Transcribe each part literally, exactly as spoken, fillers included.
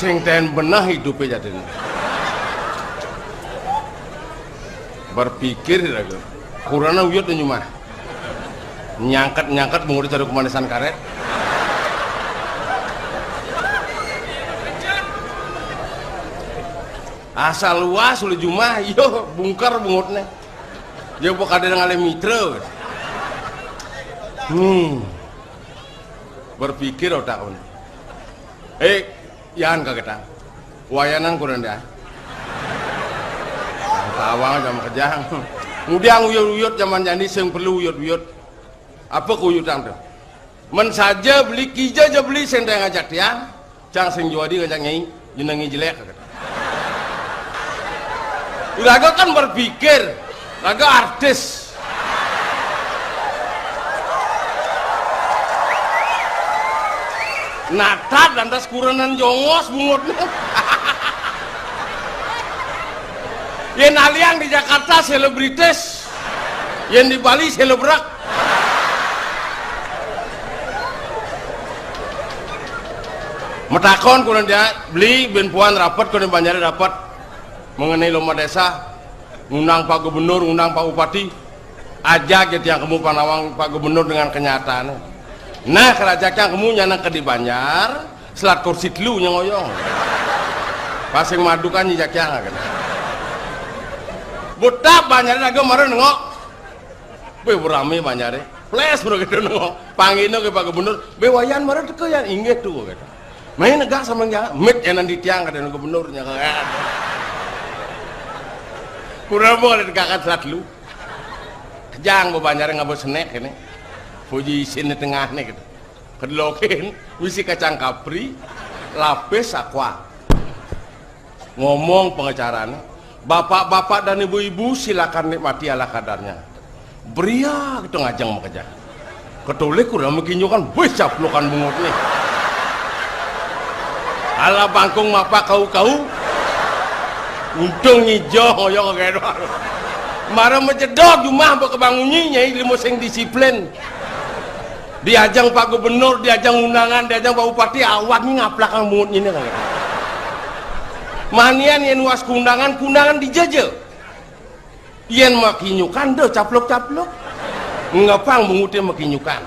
Sing ten beneh idupe jadine. Berpikir raga. Kurana uyut nyumah. Nyangket-nyangket bungut cara kemanisan karet. Asal luas oleh jumah, yo bungker bungutne. Yo apa kadang ngalih mitra. Hmm. Berpikir otak. Eh, yan kagetang. Wayanan kurang dah. Tawang jam kejang. Ngudiang uyut-uyut zaman jani sing perlu uyut-uyut. Apa kuyutang tu? Men saja beli kija ja beli sing ngajak tiang, cang sing juadi ngajak nyai, jenengi jelek kagetang. Iraga kan berpikir, raga artis. Natat lantas kurenan jongos bungutne. Yen aliang di Jakarta selebritis, yen di Bali selebrak. Matakon kurenan dia, beli ben puan rapet kurenan banjare rapet mengenai lomba desa, ngundang Pak Gubernur, ngundang Pak Bupati, ajak ya tiang kemu panawang Pak Gubernur dengan kenyataan. Nah, kerajaan kemu nyanang ke di Banjar, selat kursi telu nyang oyong. Pasing madukan nyi jakiang kan. Buta Banjar lagu mara nengok. Weh, rame Banjare. Ples mara gitu nengok. Panggilno ke Pak Gubernur, "Be wayan mara teka yan?" "Inggih tu," kata. "Main negak sama nggak?" "Mit yanan di tiang," kata Gubernur nya. Kurang mau ada tegakan selat telu. Kejang ba Banjare ngaba senek kene. Puji isin di tengah ni gitu. Kedlokin, misi kacang kapri, lapis aqua. Ngomong pengacarane, "Bapak-bapak dan ibu-ibu, silakan nikmati ala kadarnya." Bria gitu ngajeng makejang. Ketolih kurang makinjukan, wis caplukan bungut nih. Ala bangkung mapa kau-kau. Untung nyijoh ngoyong kagak. Mara majedog jumah ba kebangunyi nyai limo sing disiplin. Diajang Pak Gubernur, diajang undangan, diajang Pak Bupati, awak ni ngaplakang bungut nyine kan. Manian yen was kundangan, kundangan dijaja. Yen makinyukan, deh caplok-caplok. Ngepang bungute makinyukan.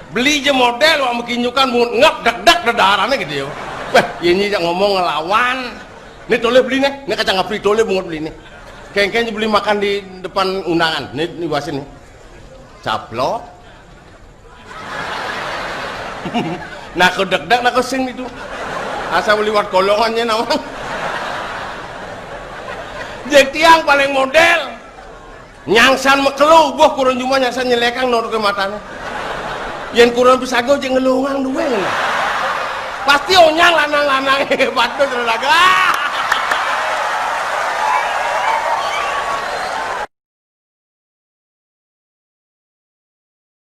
Beli je model wak makinyukan bungut ngep dek-dek dedarane gitu ya. Wah, ini jak ngomong ngelawan. Ni toleh beli nih, ni kacang kapri toleh bungut beli nih. Kengkeng beli makan di depan undangan, ni, ni wasin nih. Caplok. Nah, aku dek-dek, nah, aku sing itu. Asal liwat kolongannya nawang. Jek tiang paling model. Nyangsan makelo, boh kurun jumah nyangsan nyelekang nor ke matane. Yen kurun pisago jek ngelungang duwe ngene. Pasti onyang lanang-lanang hebat tuh, saudara.